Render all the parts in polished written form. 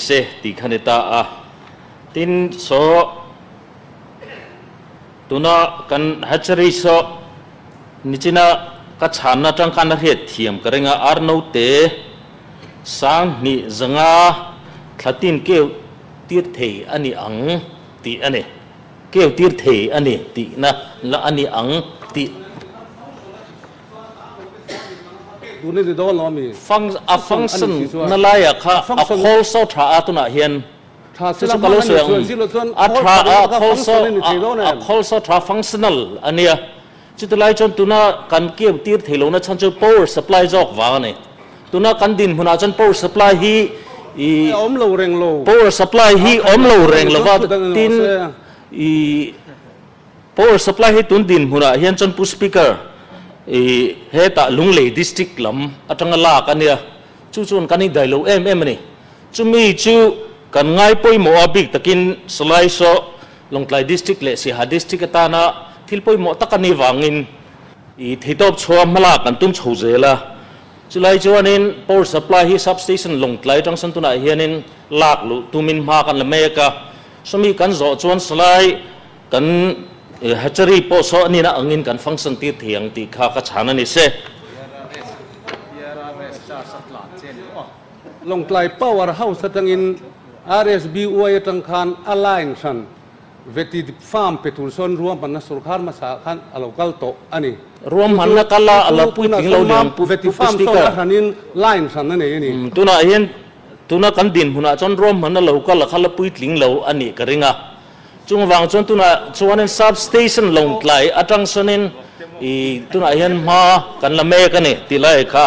Se tih kha ni ta a. Tin, saw tuna kan hatchery saw nichina ka chhanna atang khan a hriat thiam ka ring a, ar note 2500 thlatin keu tir thei a ni ang tih a ni. Keu tir thei a ni tihna la a ni ang tih. A function na laiah kha a khawl saw tha a tunah hian chu chu ka lo sawi ang a tha a khawl saw a khawl saw tha functional a nia chuti lai chuan tuna kan keu tir thei lohna chhan chu power supply zawk vang a ni tuna kan dinhmunah chuan power supply hi i power supply hi awm lo reng lova tin i Power supply hi tun dinhmunah hian chuan Pu Speaker, i hetah Lunglei District lam atanga lak a nia, chu chuan kan indai lo em em a ni. Chumi chu kan ngai pawimawh a bik takin Salai saw Lawngtlai District leh Siaha District atana thil pawimawh tak a nih vangin i theitawp chhuah hmalak kan tum chho zel a. Chulai chuanin power supply hi substation Lawngtlai atang sawn tunah hianin lak luh tumin hma kan la mek a. Sawmi kan zawh chuan Salai Kan hatchery pawh saw a nihna angin kan function tir thei ang tih kha ka chhan a ni se. Lawngtlai Power House atangin RSBY atang khan a line hran Veti Farm pe tur sawn ruahmanna sorkar hmasa ah khan a lo kal tawh a ni. Ruahmanna kal a a la puitling lo ni ang Pu Veti Farm sawn Speaker. a hranin line hran a nei a ni. Tunah hian tuna kan dinhmunah chuan ruahmanna lo kal a kha la puitling lo a nih ka ring a. Chung vang chuan tunah chuanin sub station Lawngtlai atang sawnin i tunah hian hma kan la mek a ni tih lai kha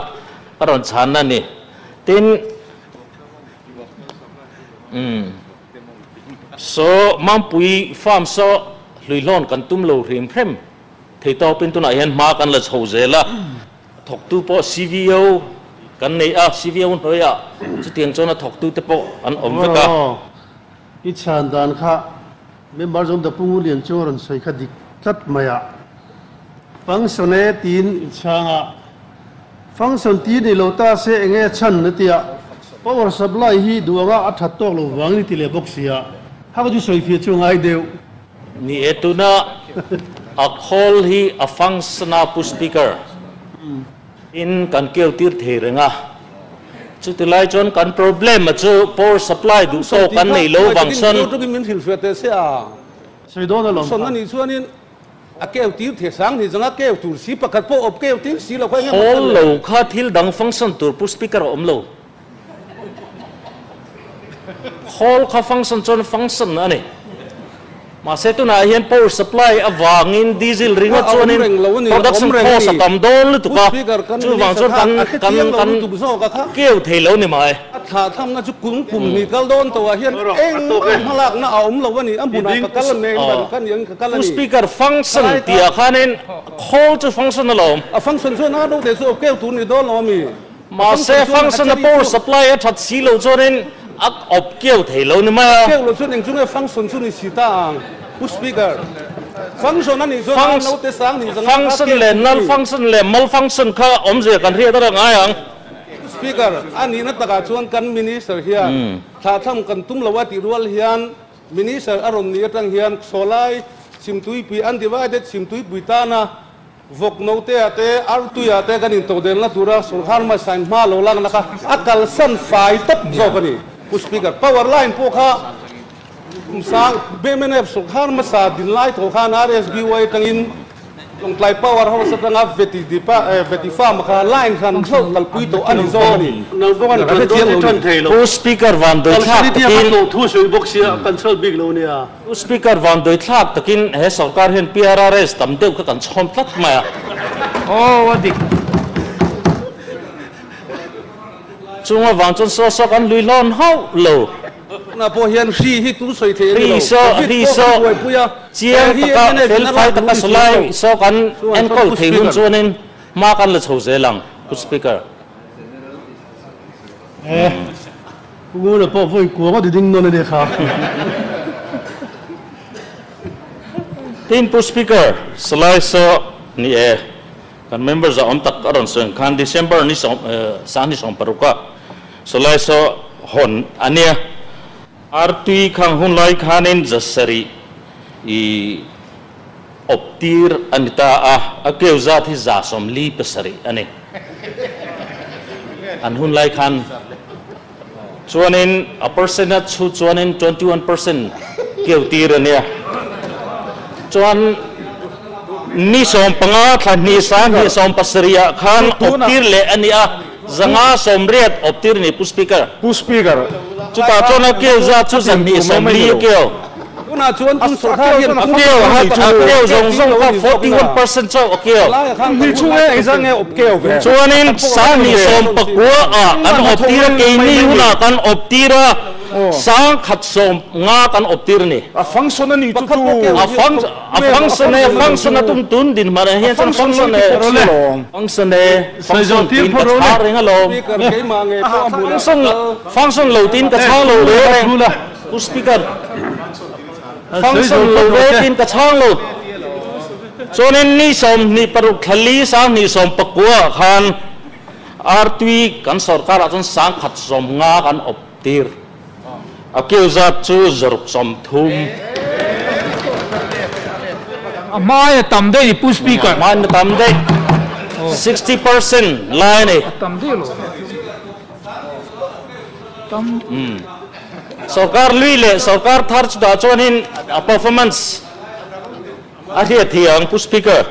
a rawn chhanna a ni. Tin, umm saw Mampui farm saw hluihlawn kan tum lo hrim hrem thei tawpin tunah hian hma kan la chho zel a. Thawktu pawh CVO kan nei a, CVO hnuaiah chutiang chuan a thawktute pawh an awm vek a. I chhan dan kha member zawm ta Pu Ngulian chu a rawn sawi kha dik tlat mai a. Function e tiin i chhang a. Function ti ni lo ta se enge a chhan na tia power supply hi duh anga a that tawk lo vangin i ti leh bawk sia. Kha ka chu sawi fiah chu ngai deuh. Ni e tuna a khawl hi a function a Pu Speaker. In kan keu tir thei reng a, chuti lai chuan kan problem a chu power supply duh tawk kan nei lo vang sawn. Min hrilhfiah teh se a, Sawi dawn alawm sawn a nih chuanin a keu tir thei sang ni zanga keu tur si pakhat pawh awp keu tir si lo kha enge maw Hawl lo kha thil dang function tur pu speaker a awm lo. Khawl kha function chuan function a ni. Mahse tunah hian power supply avangin diesel ringawt chuanin production cost a tam dawn lutuk a, chuvang chuan kan kan kan keu thei lo ni mai. A thlah thamna chu kum kum hnih kal dawn tawhah hian engmah hmalakna a awm lo a ni, a hmunah ka kal a ni, ka ni ang ka kal a Pu ni. Speaker, function tihah khanin khawl chu function alawm. A function chuan a do teh chu keu tur ni dawn lo a mi. Mahse, function a power supply a that si lo chuanin a awp keu thei lo ni mai a. Keu lo chuan eng chu nge function chu ni si ta ang, Pu Speaker. Function a nih chuan a naute sang nih zanga kha keu Function leh null function leh malfunction kha awmzia kan hriat a la ngai ang. Pu Speaker, a nihna takah chuan kan Minister hian thlahthlam kan tum lo a tih rual hian Minister a rawn nih atang hian Sawlai Chhimtuipui Undivided Chhimtuipui tana Vawk note-ah te, artui-ah te kan intodelna tura sorkar hmasain hma lo lakna kha a kalsan fai tawp zawk a ni. Pu Speaker, power line pawh kha kum sang mnf sorkar hmasa din lai tawh khan RSBY atangin Lawngtlai Power House atanga Veti Depa Veti Farm kha line hran hlauh kalpui tawh a ni zawk a ni. Nang pawh kan Kan dawn hi tan thei lo. Pu Speaker, van dawi thlak takin. Thu sawi bawk sia, kan chhuat bik lo nia. Pu Speaker, vanduai thlak takin he sorkar hian PRRS tam deuh kha kan chhawm tlat mai a. Aw, a dik. Chung avang chuan saw saw kan hlui hlawn hauh lo. Tunah pawh hian hri hi tu sawi thei a ni lo. Hri saw, Covid hri pawh saw kan buaipui a, chiang he hri taka MNF in a felfai lak taka luh ni saw chuang lai lo. saw kan Chuan saw enkawl Pu thei hun Speaker. chuanin hma kan la chho zel ang, Pu Speaker. Eh. Pu Nguna pawh vawi kuang a ti ding nawn a nia kha. Tin Pu Speaker, Salai saw ni e, kan member za awm tak a rawn sawi ang khan December ni sawm 26 a Salai saw hawn a nia. Artui khang hun lai khanin 700 i optir anita a a keu zat hi 147 ani an hun lai khan chuanin a percent a chu chuanin 21% keu tir ania chuan ni som panga thla ni sa ni som pasaria khan optir le ania zanga somriat optir ni pu speaker pu speaker chuta chuan a keu za chu zan ni som li keu tuna chuan tun sarkar hian a keu ha a keu zong zong kha 41% chau a keu ni chu nge ei zang nge op keu ve chuanin sa ni som pakua a kan optir ke ni huna kan optira sang khat som nga kan optir ni a function ani chu chu a function e function a tum tun din mar hian chuan function e function e function tin ka chha reng alo speaker keima nge pawh a hmun function function lo tin ka chhang lo re reng pu speaker function lo re tin ka chhang lo chuanin ni som ni paruk thali sang ni som pakua khan artui kan sarkar a chuan sang khat som nga kan optir a keu zat chu zaruk som thum a mai tam dei ni pu speaker mai tam dei 60% lai ni tam dei lo tam sarkar lui le sarkar thar chu da chuanin a performance a hriat thiang pu speaker.